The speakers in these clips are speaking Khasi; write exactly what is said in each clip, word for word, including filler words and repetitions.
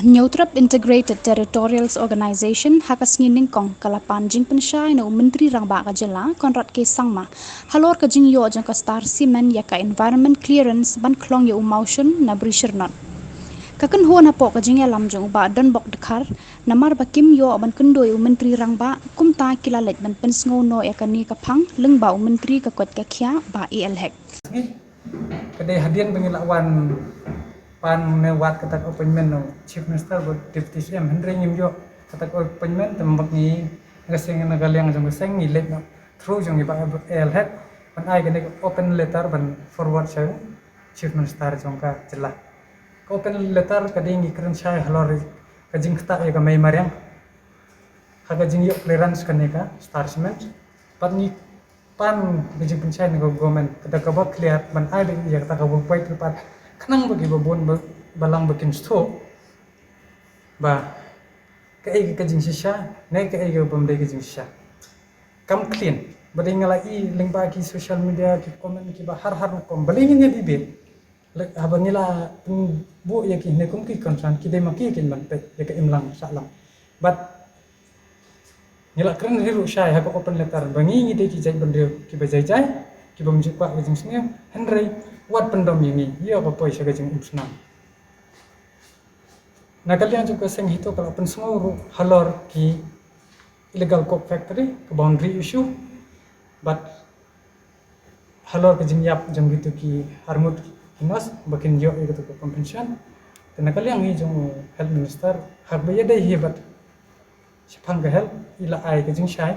Hynñiewtrep Integrated Territorials Organization ha ka sngi nyngkong ka la pan jingpynshai na u Myntri Rangbah ka jylla Conrad K Sangma halor ka jingïoh jong ka Star Cement ïa ka Environment Clearance ban khlong ïa u mawshun na Bri Shyrnot. Ka kynhun hapoh ka jingïalam jong u Bah Donbok Dkhar, namar ba kim ïoh ban kynduh ïa u Myntri Rangbah, kumta ki la leit ban pynsngew noh ïa kane ka phang lyngba u Myntri ka koit ka khiah Bah A L Hek. Ka dei hadien ba ngi la wan pan ne wad kata ka appointment na u Chief Minister bad Deputy C M, hynrei ngim ïoh kata ka appointment. Te mynba ngi, na ka seng, na ka liang jong ka seng, ngi leit noh through jong i Bah A L Hek ban ai kane ka open letter ban forward sha u Chief Minister jong ka jylla. Ka open letter ka dei ngi kren shai halor ka jingktah ïa ka mei mariang ha ka jingïoh clearance kane ka Star Cement. Bad ngi pan ka jingpynshai na ka government kata kaba clear ban ai beit ïa kata kaba white paper khnang ba kiba bun ba, balang ba kin sngewthuh ba kaei ka jingshisha ne kaei ka bym dei ka jingshisha. Kam clean. Ba dei nga la i lyngba ki social media ki comment kiba har har rukom, balei ngin ïa debate? Leh, haba ngi la pynbuh ïa ki ne kum ki concern, ki dei ma ki kin ban peit ïa ka imlang sahlang. Bad ngi la kren hi ruh shai ha ka open letter ba ngi, ngi dei ki jaitbynriew kiba jai jai, ki bym ju kwah ka jingsniew, hynrei wat pyndom ïa ngi ïoh ka poi sha ka jingumsnam. Na ka liang jong ka seng HITO ka la pynsngew ruh halor ki illegal coke factory, ka boundary issue, bad halor ka jingïap jong kitu ki arngut ki nurse ba kin ïoh ïa katu ka compensation. Te na ka liang hi jong u Health Minister, haba ïadei hi bad shaphang ka health, i la ai ka jingshai.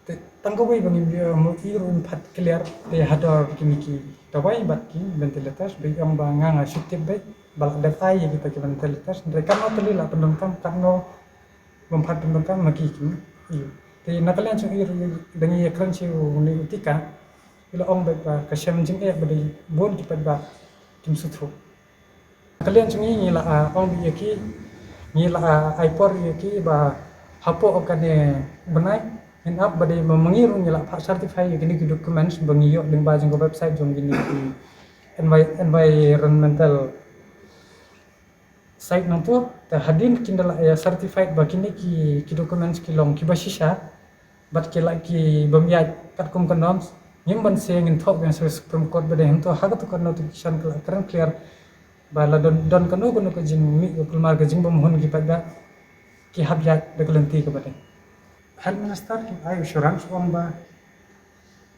Te tang kawei ba ngim ïoh, i ruh im pat clear te hador kine ki dawai bad ki ventilators, ba i ong ba nga nga shu tip beit ba la dep ai ïa kita ki ventilators, hynrei katno tylli la pyndonkam, katno bym pat pyndonkam, ma ki kim ïoh. Te na ka liang jong i ruh, da ngi ïakren sha une u Tika, i la ong beit ba ka shem jingeh ba dei bun ki paidbah kim sngewthuh. Ka liang jong ngi, ngi la, ah, ong beit ïa ki, ngi la, ah, ai por ïa ki ba hapoh kane u bnai ngin ap, ba dei ma ngi ruh ngi la phah certify ïa kine ki documents ba ngi ïoh lyngba jong ka website jong kine ki envi-, environmental site nangtu. Te hadien kin da la ïa certified ba kine ki, ki documents ki long kiba shisha bad ki la, ki bym ïaid katkum ka norms, ngim ban shu, ngin thoh biang sha Supreme Court. Ba dei hangto ha katu ka notification ka la kren clear ba la don, don kano kano ka jingmih ka kulmar, ka jingbymhun ki paidbah, ki hap ïaid da ka lynti kaba dei. Health Minister kim ai assurance, u ong ba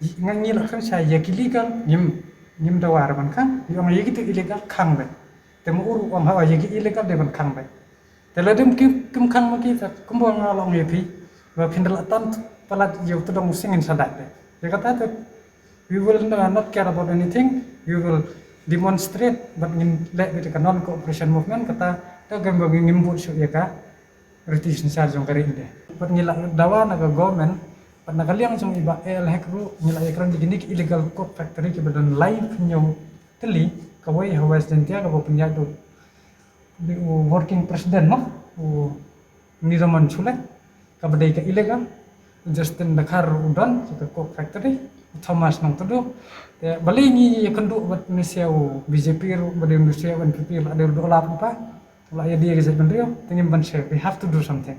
ngi, ngi la kren shai ïa ki legal, ngim, ngim dawa ruh ban khang, i ong ïa kitu illegal khang beit. Te ma u ruh u ong ha ïa ki illegal dei ban khang beit. Te lada kim, kim khang ma ki, te kumba nga la ong ïa phi ba phin da la tan palat ïa uta u dong u sing, ngin sa dait beit. Ïa kata te we will, uh, not care about anything, we will demonstrate, bad ngin leh beit ka non cooperation movement. Kata te ka ba ngim bud shuh ïa ka riti synshar jong ka ri India. Bad ngi la dawa na ka government, bad na ka liang jong i Bah A L Hek ruh ngi la ïakren ïa kine ki illegal coke factory kiba don laiphew hynñiew tylli, kawei ha West Jaintia kaba pynïaid da u working president, no, u Nidaman Shullai, kaba dei ka illegal. U Justin Dkhar u don sa ka coke factory, u Thomas Nongtdu. Te balei ngi ïakynduh bad u N S A, u B J P ruh, ba dei u N S A, u N P P, la dei u doh lap pa, la ïa dei ka jaitbynriew, te ngim ban shu, we have to do something.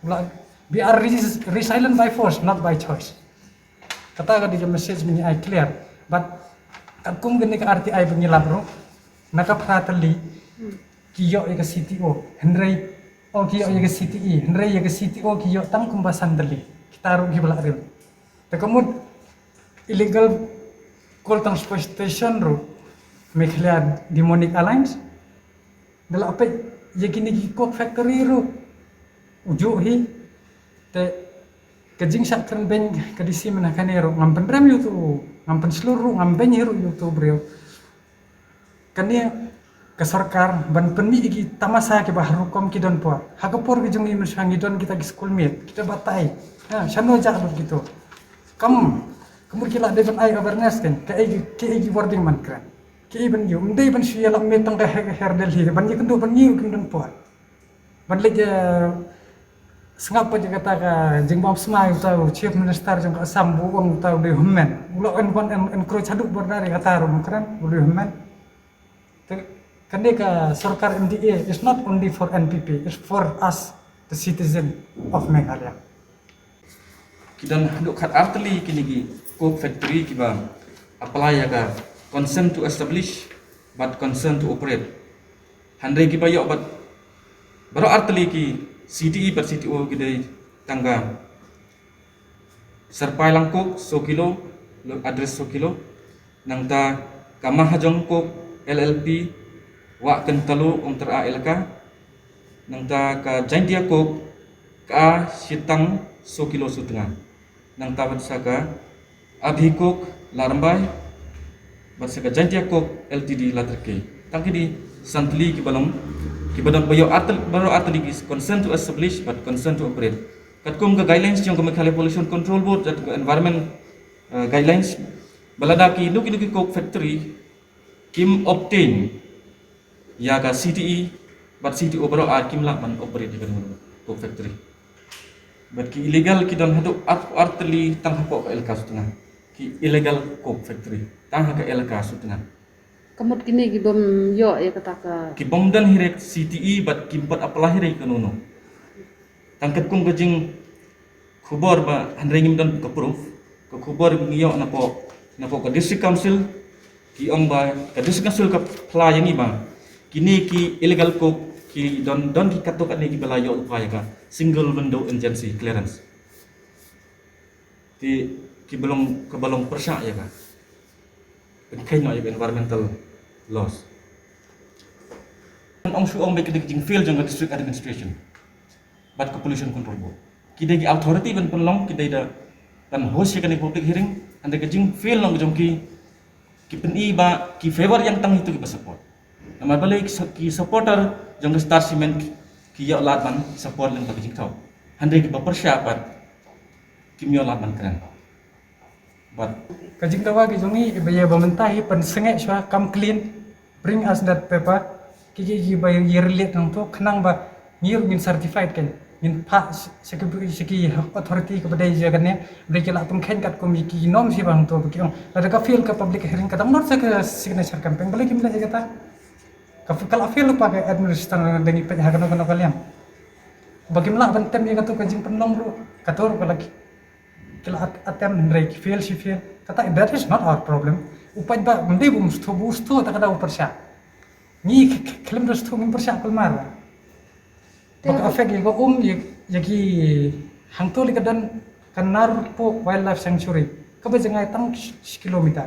La, we are re-, resilient by force, not by choice. Kata ka dei ka message ba ngi ai clear. Bad katkum kane ka R T I ba ngi lap ruh, na ka phra tylli ki ïoh ïa ka C T O, hynrei, oh, ki ïoh ïa ka C T E, hynrei ïa ka C T O ki ïoh tang kumba san tylli. Kita ruh kiba la rim. Te ka mut illegal coal transportation ruh, Meghalaya Demonic Alliance, da la peit ïa kine ki coke factory ruh u juh hi. Te ka jingshah kren beiñ ka D C mynta kane ruh ngam pynrem ïa utu, ngam pynshlur ruh, ngam beiñ hi ruh ïa utu briew. Kane ka sorkar ban pynmih ïa ki tamasa kiba har rukom ki don por. Ha ka por ka jong ngi mynshuwa ngi don kita ki school mate, kita batai. Ha, shano jah lut kito. Kam, ka mut ki la dei ban ai awareness kan, kaei, kaei ki wording ban kren. Kaei ban ïoh, ym dei ban shu ïalap mih tang da her, her Delhi, ban ïakynduh ban ngi ruh kim don por. Ban leit, eh, sngap pat ïa kata ka jingbam smai uta u Chief Minister jong ka Assam, u ong uta u dei hynmen. U la en, en, encroach haduh border ïa kata ruh, ym kren, u dei hynmen. Te Kane ka sorkar M D A is not only for N P P, it's for us, the citizen of Meghalaya. Ki don haduh khat artylli kine ki coke factory kiba apply ïa ka consent to establish bad consent to operate. Hynrei kiba ïoh bad baroh artylli ki C T E bad C T O ki dei tang ka Sarpai Langkok so kilo, address so kilo. Nangta ka Mahajong Coke L L P, Wah Kyntalu, Umtara Elaka. Nangta ka Jaintia Coke, ka Shitang so kilo Sutnga. Nangta bad sa ka Abhi Coke Larmbai, bad sa ka Jaintia Coke L T D Latrke. Tang kine san tylli kiba long, kiba don baroh artylli, baroh artylli ki consent to establish bad consent to operate. Katkum ka guidelines jong ka Meghalaya Pollution Control Board, jong ka environment, uh, guidelines, ba lada kino kino ki coke factory kim obtain ïa ka C T E bad C T O baroh ar, kim lah ban operate ïa ka coke factory. Bad ki illegal ki don haduh ar, artylli tang hapoh ka elaka Sutnga. Ki illegal coke factory tang ha ka elaka Sutnga. Ka mut kine ki bym ïoh ïa kata ka, ki bym don hi re C T E bad kim pat apply hi re kano kano. Tang katkum ka jingkhubor ba hynrei ngim don ka proof, ka khubor ba ngi ïoh napoh, napoh ka District Council, ki ong ba ka District Council ka phla ïa ngi ba kine ki illegal coke ki don, don ki katto katne kiba la ïoh lypa ïa ka single window agency clearance. Te kiba long, kaba long pyrshah ïa ka, pynkheiñ noh ïa ka environmental laws. Ong shu ong ba ka dei ka jingfail jong ka district administration bad ka Pollution Control Board. Ki dei ki authority ban pynlong, ki dei da ban host ïa kane ka public hearing, hynrei ka jingfail long jong ki, ki pyni ba ki favour ïa tang kito kiba support. Namar balei ki su-, ki supporter jong ka Star Cement ki ïoh lad ban support lyngba ka jingthaw, hynrei kiba pyrshah pat kim ïoh lad ban kren. Bad ka jingdawa ka jong ngi ba ïa ba mynta hi pynsangeh shuwa, come clean, bring us that paper. Ki, ki, kiba ïa relate nangto khnang ba ngi ruh ngin certified kan, ngin phah sha ki, sha ki authority kiba dei jong kane, ba ki lah pynkheiñ katkum ki norm shi ba hangto ba ki ong lada ka fail ka public hearing ka dang not sha ka signature campaign, balei kim leh ïa kata? Ka, ka la fail lypa ka administration, dang ïa peit ha kano kano ka liang. Ba kim lah ban tem ïa kato ka jingpynlong ruh, kato ruh ka la ki, ki la at-, attempt hynrei ki fail shi fail. Kata, that is not our problem. U paidbah ym dei ba um sngewthuh, ba u sngewthuh ta ka daw u pyrshah. Ngi k-, k-, khlem da sngewthuh ngim pyrshah kulmar. Ba ka affect ïa ka um, ïa, ïa ki, hangto lei ka don ka Narpuh Wildlife Sanctuary kaba jngai tang shi, shi kilometer.